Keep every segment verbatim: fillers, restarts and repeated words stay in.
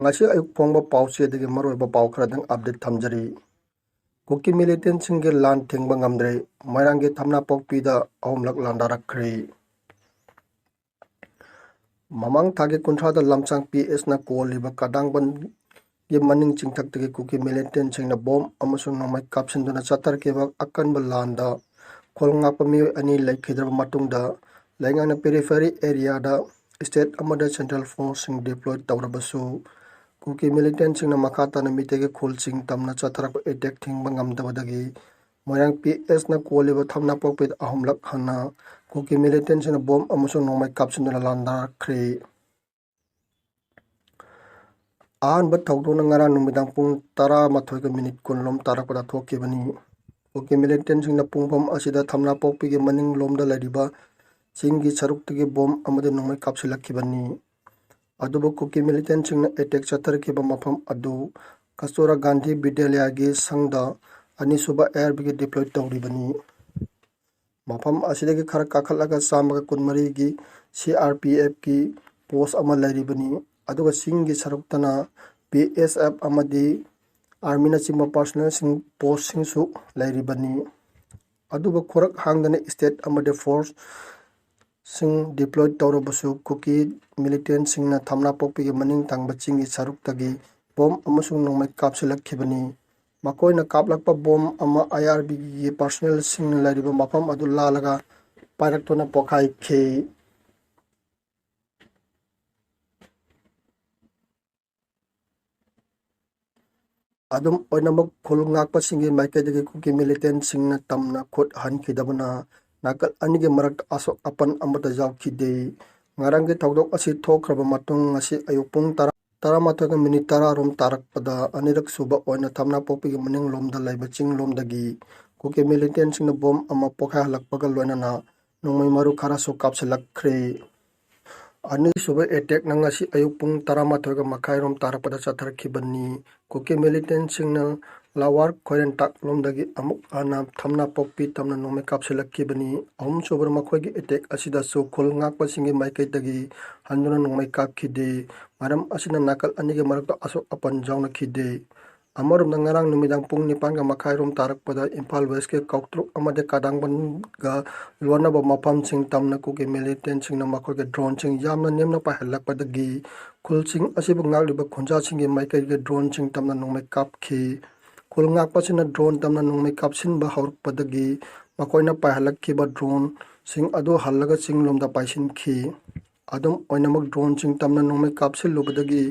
ꯉꯁꯤ ꯑꯌꯨꯛ ꯐꯣꯡꯕ ꯄꯥꯎꯆꯦꯗꯒꯤ ꯃꯔꯨꯑꯣꯏꯕ ꯄꯥꯎ ꯈꯔꯗꯪ ꯑꯞꯗꯦꯠ ꯊꯝꯖꯔꯤ꯫ ꯀꯨꯀꯤ ꯃꯤꯂꯤꯇꯦꯟꯁꯤꯡꯒꯤ ꯂꯥꯟ ꯊꯤꯡꯕ ꯉꯝꯗ꯭ꯔꯦ꯫ ꯃꯣꯏꯔꯥꯡꯒꯤ ꯊꯝꯅꯥꯄꯣꯛꯄꯤꯗ ꯑꯍꯨꯝꯂꯛ ꯂꯥꯟꯗꯥꯔꯛꯈ꯭ꯔꯦ꯫ ꯃꯃꯥꯡ ꯊꯥꯒꯤ ꯀꯨꯟꯊ꯭ꯔꯥꯗ ꯂꯝꯁꯥꯡ ꯄꯤ ꯑꯦꯁꯅ ꯀꯣꯜꯂꯤꯕ ꯀꯗꯥꯡꯕꯟꯒꯤ ꯃꯅꯤꯡ ꯆꯤꯡꯊꯛꯇꯒꯤ ꯀꯨꯀꯤ ꯃꯤꯂꯤꯇꯦꯟꯁꯤꯡꯅ ꯕꯣꯝ ꯑꯃꯁꯨꯡ ꯅꯣꯡꯃꯩ ꯀꯥꯞꯁꯤꯟꯗꯨꯅ ꯆꯠꯊꯔꯛꯈꯤꯕ ꯑꯀꯟꯕ ꯂꯥꯟꯗ ꯈꯨꯜ ꯉꯥꯛꯄ ꯃꯤꯑꯣꯏ ꯑꯅꯤ ꯂꯩꯈꯤꯗ꯭ꯔꯕ ꯃꯇꯨꯡꯗ, ꯂꯩꯉꯥꯛꯅ ꯄꯦꯔꯤꯐꯦꯔꯤ ꯑꯦꯔꯤꯌꯥꯗ ꯁ꯭ꯇꯦꯠ ꯑꯃꯗ ꯁꯦꯟꯇ꯭ꯔꯦꯜ ꯐꯣꯔꯁꯁꯤꯡ ꯗꯤꯄ꯭ꯂꯣꯏ ꯇꯧꯔꯕꯁꯨ, ꯀꯨꯀꯤ ꯃꯤꯂꯤꯇꯦꯟꯁꯤꯡꯅ ꯃꯈꯥ ꯇꯥꯅ ꯃꯤꯇꯩꯒꯤ ꯈꯨꯜꯁꯤꯡ ꯇꯝꯅ ꯆꯠꯊꯔꯛꯄ ꯑꯦꯇꯦꯛ ꯊꯤꯡꯕ ꯉꯝꯗꯕꯗꯒꯤ ꯃꯣꯏꯔꯥꯡ ꯄꯤ ꯑꯦꯁꯅ ꯀꯣꯜꯂꯤꯕ ꯊꯝꯅꯥꯄꯣꯛꯄꯤꯗ ꯑꯍꯨꯝꯂꯛ ꯍꯟꯅ ꯀꯨꯀꯤ ꯃꯤꯂꯤꯇꯦꯟꯁꯤꯡꯅ ꯕꯣꯝ ꯑꯃꯁꯨꯡ ꯅꯣꯡꯃꯩ ꯀꯥꯞꯁꯤꯟꯗꯨꯅ ꯂꯥꯟꯗꯥꯔꯛꯈ꯭ꯔꯦ꯫ ꯑꯍꯥꯟꯕ ꯊꯧꯗꯣꯛꯅ ꯉꯔꯥꯡ ꯅꯨꯃꯤꯗꯥꯡ ꯄꯨꯡ ꯇꯔꯥꯃꯥꯊꯣꯏꯒ ꯃꯤꯅꯤꯠ ꯀꯨꯟ ꯂꯣꯝ ꯇꯥꯔꯛꯄꯗ ꯊꯣꯛꯈꯤꯕꯅꯤ꯫ ꯀꯨꯀꯤ ꯃꯤꯂꯤꯇꯦꯟꯁꯤꯡꯅ ꯄꯨꯡꯐꯝ ꯑꯁꯤꯗ ꯊꯝꯅꯥꯄꯣꯛꯄꯤꯒꯤ ꯃꯅꯤꯡꯂꯣꯝꯗ ꯂꯩꯔꯤꯕ ꯆꯤꯡꯒꯤ ꯁꯔꯨꯛꯇꯒꯤ ꯕꯣꯝ ꯑꯃꯗꯤ ꯅꯣꯡꯃꯩ ꯀꯥꯞꯁꯤꯜꯂꯛꯈꯤꯕꯅꯤ꯫ ꯑꯗꯨꯕꯨ ꯀꯨꯀꯤ ꯃꯤꯂꯤꯇꯦꯟꯁꯤꯡꯅ ꯑꯦꯇꯦꯛ ꯆꯠꯊꯔꯛꯈꯤꯕ ꯃꯐꯝ ꯑꯗꯨ ꯀꯁꯇꯨꯔꯥ ꯒꯥꯟꯙꯤ ꯕꯤꯗ꯭ꯌꯥꯂꯌꯥꯒꯤ ꯁꯪꯗ ꯑꯅꯤꯁꯨꯕ ꯑꯦ ꯑꯥꯔ ꯕꯤꯒꯤ ꯗꯤꯄ꯭ꯂꯣꯏ ꯇꯧꯔꯤꯕꯅꯤ꯫ ꯃꯐꯝ ꯑꯁꯤꯗꯒꯤ ꯈꯔ ꯀꯥꯈꯠꯂꯒ ꯆꯥꯝꯃꯒ ꯀꯨꯟꯃꯔꯤꯒꯤ ꯁꯤ ꯑꯥꯔ ꯄꯤ ꯑꯦꯐꯀꯤ ꯄꯣꯁ ꯑꯃ ꯂꯩꯔꯤꯕꯅꯤ, ꯑꯗꯨꯒ ꯆꯤꯡꯒꯤ ꯁꯔꯨꯛꯇꯅ ꯕꯤ ꯑꯦꯁ ꯑꯦꯐ ꯑꯃꯗꯤ ꯑꯥꯔꯃꯤꯅꯆꯤꯡꯕ ꯄꯥꯔꯁꯣꯅꯦꯜꯁꯤꯡ ꯄꯣꯁꯁꯤꯡꯁꯨ ꯂꯩꯔꯤꯕꯅꯤ꯫ ꯑꯗꯨꯕꯨ ꯈꯨꯔꯛ ꯍꯥꯡꯗꯅ ꯁ꯭ꯇꯦꯠ ꯑꯃꯗꯤ ꯐꯣꯔꯁꯁꯤꯡ ꯗꯤꯄ꯭ꯂꯣꯏ ꯇꯧꯔꯕꯁꯨ, ꯀꯨꯀꯤ ꯃꯤꯂꯤꯇꯦꯟꯁꯤꯡꯅ ꯊꯝꯅꯥꯄꯣꯛꯄꯤꯒꯤ ꯃꯅꯤꯡ ꯊꯪꯕ ꯆꯤꯡꯒꯤ ꯁꯔꯨꯛꯇꯒꯤ ꯕꯣꯝ ꯑꯃꯁꯨꯡ ꯅꯣꯡꯃꯩ ꯀꯥꯞꯁꯤꯜꯂꯛꯈꯤꯕꯅꯤ꯫ ꯃꯈꯣꯏꯅ ꯀꯥꯞꯂꯛꯄ ꯕꯣꯝ ꯑꯃ ꯑꯥꯏ ꯑꯥꯔ ꯕꯤꯒꯤ ꯄꯥꯔꯁꯣꯅꯦꯜꯁꯤꯡꯅ ꯂꯩꯔꯤꯕ ꯃꯐꯝ ꯑꯗꯨ ꯂꯥꯜꯂꯒ ꯄꯥꯏꯔꯛꯇꯨꯅ ꯄꯣꯈꯥꯏꯈꯤ꯫ ꯑꯗꯨꯝ ꯑꯣꯏꯅꯃꯛ, ꯈꯨꯜ ꯉꯥꯛꯄꯁꯤꯡꯒꯤ ꯃꯥꯏꯀꯩꯗꯒꯤ ꯀꯨꯀꯤ ꯃꯤꯂꯤꯇꯦꯟꯁꯤꯡꯅ ꯇꯝꯅ ꯈꯨꯠ ꯍꯟꯈꯤꯗꯕꯅ ꯅꯥꯀꯜ ꯑꯅꯤꯒꯤ ꯃꯔꯛꯇ ꯑꯁꯣꯛ ꯑꯄꯟ ꯑꯃꯠꯇ ꯌꯥꯎꯈꯤꯗꯦ꯫ ꯉꯔꯥꯡꯒꯤ ꯊꯧꯗꯣꯛ ꯑꯁꯤ ꯊꯣꯛꯈ꯭ꯔꯕ ꯃꯇꯨꯡ, ꯉꯁꯤ ꯑꯌꯨꯛ ꯄꯨꯡ ꯇꯔꯥ, ꯇꯔꯥꯃꯥꯊꯣꯏꯒ ꯃꯤꯅꯤꯠ ꯇꯔꯥ ꯔꯣꯝ ꯇꯥꯔꯛꯄꯗ, ꯑꯅꯤꯔꯛ ꯁꯨꯕ ꯑꯣꯏꯅ ꯊꯝꯅꯥꯄꯣꯛꯄꯤꯒꯤ ꯃꯅꯤꯡꯂꯣꯝꯗ ꯂꯩꯕ ꯆꯤꯡꯂꯣꯝꯗꯒꯤ ꯀꯨꯀꯤ ꯃꯤꯂꯤꯇꯦꯟꯁꯤꯡꯅ ꯕꯣꯝ ꯑꯃ ꯄꯣꯈꯥꯏꯍꯜꯂꯛꯄꯒ ꯂꯣꯏꯅꯅ ꯅꯣꯡꯃꯩ ꯃꯔꯨ ꯈꯔꯁꯨ ꯀꯥꯞꯁꯤꯜꯂꯛꯈ꯭ꯔꯦ꯫ ꯑꯅꯤꯁꯨꯕ ꯑꯦꯇꯦꯛꯅ ꯉꯁꯤ ꯑꯌꯨꯛ ꯄꯨꯡ ꯇꯔꯥꯃꯥꯊꯣꯏꯒ ꯃꯈꯥꯏꯔꯣꯝ ꯇꯥꯔꯛꯄꯗ ꯆꯠꯊꯔꯛꯈꯤꯕꯅꯤ꯫ ꯀꯨꯀꯤ ꯃꯤꯂꯤꯇꯦꯟꯁꯤꯡꯅ ꯂꯋꯥꯔ ꯈꯣꯏꯔꯦꯟꯇꯥꯛ ꯂꯣꯝꯗꯒꯤ ꯑꯃꯨꯛ ꯍꯟꯅ ꯊꯝꯅꯥ ꯄꯣꯛꯄꯤ ꯇꯝꯅ ꯅꯣꯡꯃꯩ ꯀꯥꯞꯁꯤꯜꯂꯛꯈꯤꯕꯅꯤ꯫ ꯑꯍꯨꯝꯁꯨꯕ ꯃꯈꯣꯏꯒꯤ ꯑꯦꯇꯦꯛ ꯑꯁꯤꯗꯁꯨ ꯈꯨꯜ ꯉꯥꯛꯄꯁꯤꯡꯒꯤ ꯃꯥꯏꯀꯩꯗꯒꯤ ꯍꯟꯗꯨꯅ ꯅꯣꯡꯃꯩ ꯀꯥꯞꯈꯤꯗꯦ꯫ ꯃꯔꯝ ꯑꯁꯤꯅ ꯅꯥꯀꯜ ꯑꯅꯤꯒꯤ ꯃꯔꯛꯇ ꯑꯁꯣꯛ ꯑꯄꯟ ꯌꯥꯎꯅꯈꯤꯗꯦ꯫ ꯑꯃꯔꯣꯝꯗ ꯉꯔꯥꯡ ꯅꯨꯃꯤꯗꯥꯡ ꯄꯨꯡ ꯅꯤꯄꯥꯟꯒ ꯃꯈꯥꯏ ꯔꯣꯝ ꯇꯥꯔꯛꯄꯗ ꯏꯝꯐꯥꯜ ꯋꯦꯁꯀꯤ ꯀꯧꯇ꯭ꯔꯨꯛ ꯑꯃꯗꯤ ꯀꯥꯗꯥꯡꯕꯟꯒ ꯂꯣꯟꯅꯕ ꯃꯐꯝꯁꯤꯡ ꯇꯝꯅ ꯀꯨꯀꯤ ꯃꯤꯂꯤꯇꯦꯟꯁꯤꯡꯅ ꯃꯈꯣꯏꯒꯤ ꯗ꯭ꯔꯣꯟꯁꯤꯡ ꯌꯥꯝꯅ ꯅꯦꯝꯅ ꯄꯥꯏꯍꯜꯂꯛꯄꯗꯒꯤ ꯈꯨꯜꯁꯤꯡ ꯑꯁꯤꯕꯨ ꯉꯥꯛꯂꯤꯕ ꯈꯨꯟꯖꯥꯁꯤꯡꯒꯤ ꯃꯥꯏꯀꯩꯒꯤ ꯗ꯭ꯔꯣꯟꯁꯤꯡ ꯇꯝꯅ ꯅꯣꯡꯃꯩ ꯀꯥꯞꯈꯤ꯫ ꯈꯨꯜ ꯉꯥꯛꯄꯁꯤꯅ ꯗ꯭ꯔꯣꯟ ꯇꯝꯅ ꯅꯣꯡꯃꯩ ꯀꯥꯞꯁꯤꯟꯕ ꯍꯧꯔꯛꯄꯗꯒꯤ ꯃꯈꯣꯏꯅ ꯄꯥꯏꯍꯜꯂꯛꯈꯤꯕ ꯗ꯭ꯔꯣꯟꯁꯤꯡ ꯑꯗꯨ ꯍꯜꯂꯒ ꯆꯤꯡꯂꯣꯝꯗ ꯄꯥꯏꯁꯤꯟꯈꯤ꯫ ꯑꯗꯨꯝ ꯑꯣꯏꯅꯃꯛ ꯗ꯭ꯔꯣꯟꯁꯤꯡ ꯇꯝꯅ ꯅꯣꯡꯃꯩ ꯀꯥꯞꯁꯤꯜꯂꯨꯕꯗꯒꯤ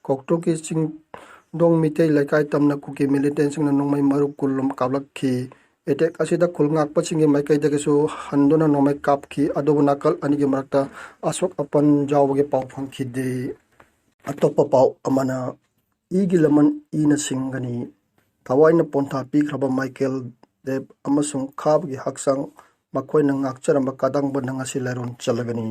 ꯀꯣꯛꯇꯨꯀꯤ ꯆꯤꯡꯗꯣꯡ ꯃꯤꯇꯩ ꯂꯩꯀꯥꯏ ꯇꯝꯅ ꯀꯨꯀꯤ ꯃꯤꯂꯤꯇꯦꯟꯁꯤꯡꯅ ꯅꯣꯡꯃꯩ ꯃꯔꯨ ꯀꯨꯟ ꯂꯣꯝ ꯀꯥꯞꯂꯛꯈꯤ꯫ ꯑꯦꯇꯦꯛ ꯑꯁꯤꯗ ꯈꯨꯜ ꯉꯥꯛꯄꯁꯤꯡꯒꯤ ꯃꯥꯏꯀꯩꯗꯒꯤꯁꯨ ꯍꯟꯗꯨꯅ ꯅꯣꯡꯃꯩ ꯀꯥꯞꯈꯤ, ꯑꯗꯨꯕꯨ ꯅꯥꯀꯜ ꯑꯅꯤꯒꯤ ꯃꯔꯛꯇ ꯑꯁꯣꯛ ꯑꯄꯟ ꯌꯥꯎꯕꯒꯤ ꯄꯥꯎ ꯐꯪꯈꯤꯗꯦ꯫ ꯑꯇꯣꯞꯄ ꯄꯥꯎ ꯑꯃꯅ, ꯏꯒꯤ ꯂꯃꯟ ꯏꯅ ꯁꯤꯡꯒꯅꯤ, ꯊꯋꯥꯏꯅ ꯄꯣꯟꯊꯥ ꯄꯤꯈ꯭ꯔꯕ ꯃꯥꯏꯀꯦꯜ ꯗꯦꯕ ꯑꯃꯁꯨꯡ ꯈꯥꯕꯒꯤ ꯍꯛꯆꯥꯡ ꯃꯈꯣꯏꯅ ꯉꯥꯛꯆꯔꯝꯕ ꯀꯥꯗꯥꯡꯕꯟꯗ ꯉꯁꯤ ꯂꯥꯏꯔꯣꯟ ꯆꯜꯂꯒꯅꯤ꯫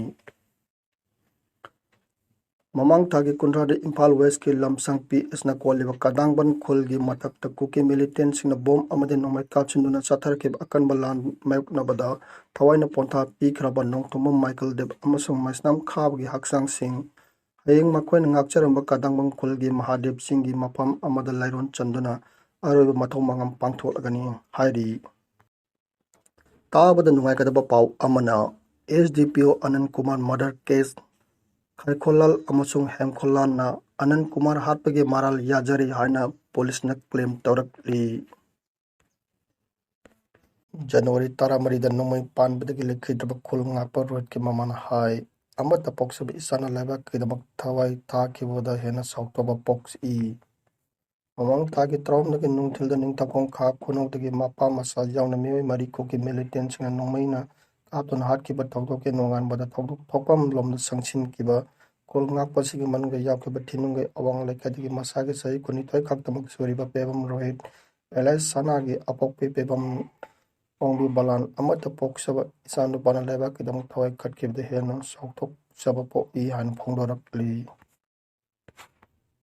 ꯃꯃꯥꯡ ꯊꯥꯒꯤ ꯀꯨꯟꯊ꯭ꯔꯥꯗ ꯏꯝꯐꯥꯜ ꯋꯦꯁꯀꯤ ꯂꯝꯁꯥꯡ ꯄꯤ ꯑꯦꯁꯅ ꯀꯣꯜꯂꯤꯕ ꯀꯥꯗꯥꯡꯕꯟ ꯈꯨꯜꯒꯤ ꯃꯊꯛꯇ ꯀꯨꯀꯤ ꯃꯤꯂꯤꯇꯦꯟꯁꯤꯡꯅ ꯕꯣꯝ ꯑꯃꯗꯤ ꯅꯣꯡꯃꯩ ꯀꯥꯞꯁꯤꯟꯗꯨꯅ ꯆꯠꯊꯔꯛꯈꯤꯕ ꯑꯀꯟꯕ ꯂꯥꯟ ꯃꯥꯌꯣꯛꯅꯕꯗ ꯊꯋꯥꯏꯅ ꯄꯣꯟꯊꯥ ꯄꯤꯈ꯭ꯔꯕ ꯅꯣꯡꯊꯣꯝꯕꯝ ꯃꯥꯏꯀꯦꯜ ꯗꯦꯕ ꯑꯃꯁꯨꯡ ꯃꯩꯁꯅꯥꯝ ꯈꯥꯕꯒꯤ ꯍꯛꯆꯥꯡꯁꯤꯡ ꯍꯌꯦꯡ ꯃꯈꯣꯏꯅ ꯉꯥꯛꯆꯔꯝꯕ ꯀꯥꯗꯥꯡꯕꯟ ꯈꯨꯜꯒꯤ ꯃꯍꯥꯗꯦꯕ ꯆꯤꯡꯒꯤ ꯃꯐꯝ ꯑꯃꯗ ꯂꯥꯏꯔꯣꯟ ꯆꯟꯗꯨꯅ ꯑꯔꯣꯏꯕ ꯃꯊꯧ ꯃꯉꯝ ꯄꯥꯡꯊꯣꯛꯂꯒꯅꯤ ꯍꯥꯏꯔꯤ꯫ ꯇꯥꯕꯗ ꯅꯨꯡꯉꯥꯏꯒꯗꯕ ꯄꯥꯎ ꯑꯃꯅ, ꯑꯦꯁ ꯗꯤ ꯄꯤ ꯑꯣ ꯑꯅꯟ ꯀꯨꯃꯥꯔ ꯃꯔꯗꯔ ꯀꯦꯁ, ꯈꯥꯏꯈꯣꯜꯂꯥꯜ ꯑꯃꯁꯨꯡ ꯍꯦꯝꯈꯣꯜꯂꯥꯜꯅ ꯑꯅꯟ ꯀꯨꯃꯥꯔ ꯍꯥꯠꯄꯒꯤ ꯃꯔꯥꯜ ꯌꯥꯖꯔꯤ ꯍꯥꯏꯅ ꯄꯨꯂꯤꯁꯅ ꯀ꯭ꯂꯦꯝ ꯇꯧꯔꯛꯂꯤ꯫ ꯖꯅꯋꯥꯔꯤ ꯇꯔꯥꯃꯔꯤꯗ ꯅꯣꯡꯃꯩ ꯄꯥꯟꯕꯗꯒꯤ ꯂꯩꯈꯤꯗ꯭ꯔꯕ ꯈꯨꯜ ꯉꯥꯛꯄ ꯔꯣꯍꯤꯠꯀꯤ ꯃꯃꯥꯅ ꯍꯥꯏ, ꯑꯃꯠꯇ ꯄꯣꯛꯆꯕ ꯏꯆꯥꯅ ꯂꯩꯕꯥꯛꯀꯤꯗꯃꯛ ꯊꯋꯥꯏ ꯊꯥꯈꯤꯕꯗ ꯍꯦꯟꯅ ꯁꯥꯎꯊꯕ ꯄꯣꯛꯏ꯫ ꯃꯃꯥꯡ ꯊꯥꯒꯤ ꯇꯔꯥꯍꯨꯝꯗꯣꯏꯒꯤ ꯅꯨꯡꯊꯤꯜꯗ ꯅꯤꯡꯊꯧꯈꯣꯡ ꯈꯥ ꯈꯨꯅꯧꯗꯒꯤ ꯃꯄꯥ ꯃꯆꯥ ꯌꯥꯎꯅ ꯃꯤꯑꯣꯏ ꯃꯔꯤ ꯀꯨꯀꯤ ꯃꯤꯂꯤꯇꯦꯟꯁꯤꯡꯅ ꯅꯣꯡꯃꯩꯅ ꯀꯥꯞꯇꯨꯅ ꯍꯥꯠꯈꯤꯕ ꯊꯧꯗꯣꯛꯀꯤ ꯅꯣꯡꯉꯥꯟꯕꯗ ꯊꯧꯗꯣꯛ ꯊꯣꯛꯐꯝ ꯂꯣꯝꯗ ꯆꯪꯁꯤꯟꯈꯤꯕ ꯈꯨꯜ ꯉꯥꯛꯄꯁꯤꯡꯒꯤ ꯃꯅꯨꯡꯗ ꯌꯥꯎꯈꯤꯕ ꯊꯤꯅꯨꯡꯒꯩ ꯑꯋꯥꯡ ꯂꯩꯀꯥꯏꯗꯒꯤ ꯃꯁꯥꯒꯤ ꯆꯍꯤ ꯀꯨꯟꯅꯤꯊꯣꯏ ꯈꯛꯇꯃꯛ ꯁꯨꯔꯤꯕ ꯄꯦꯕꯝ ꯔꯣꯍꯤꯠ, ꯑꯦꯂꯥꯏꯁ ꯁꯅꯥꯒꯤ ꯑꯄꯣꯛꯄꯤ ꯄꯦꯕꯝ ꯑꯣꯡꯕꯤ ꯕꯂꯥꯟ, ꯑꯃꯠꯇ ꯄꯣꯛꯆꯕ ꯏꯆꯥꯅꯨꯄꯥꯅ ꯂꯩꯕꯥꯛꯀꯤꯗꯃꯛ ꯊꯋꯥꯏ ꯀꯠꯈꯤꯕꯗ ꯍꯦꯟꯅ ꯆꯥꯎꯊꯣꯛꯆꯕ ꯄꯣꯛꯏ ꯍꯥꯏꯅ ꯐꯣꯡꯗꯣꯔꯛꯂꯤ꯫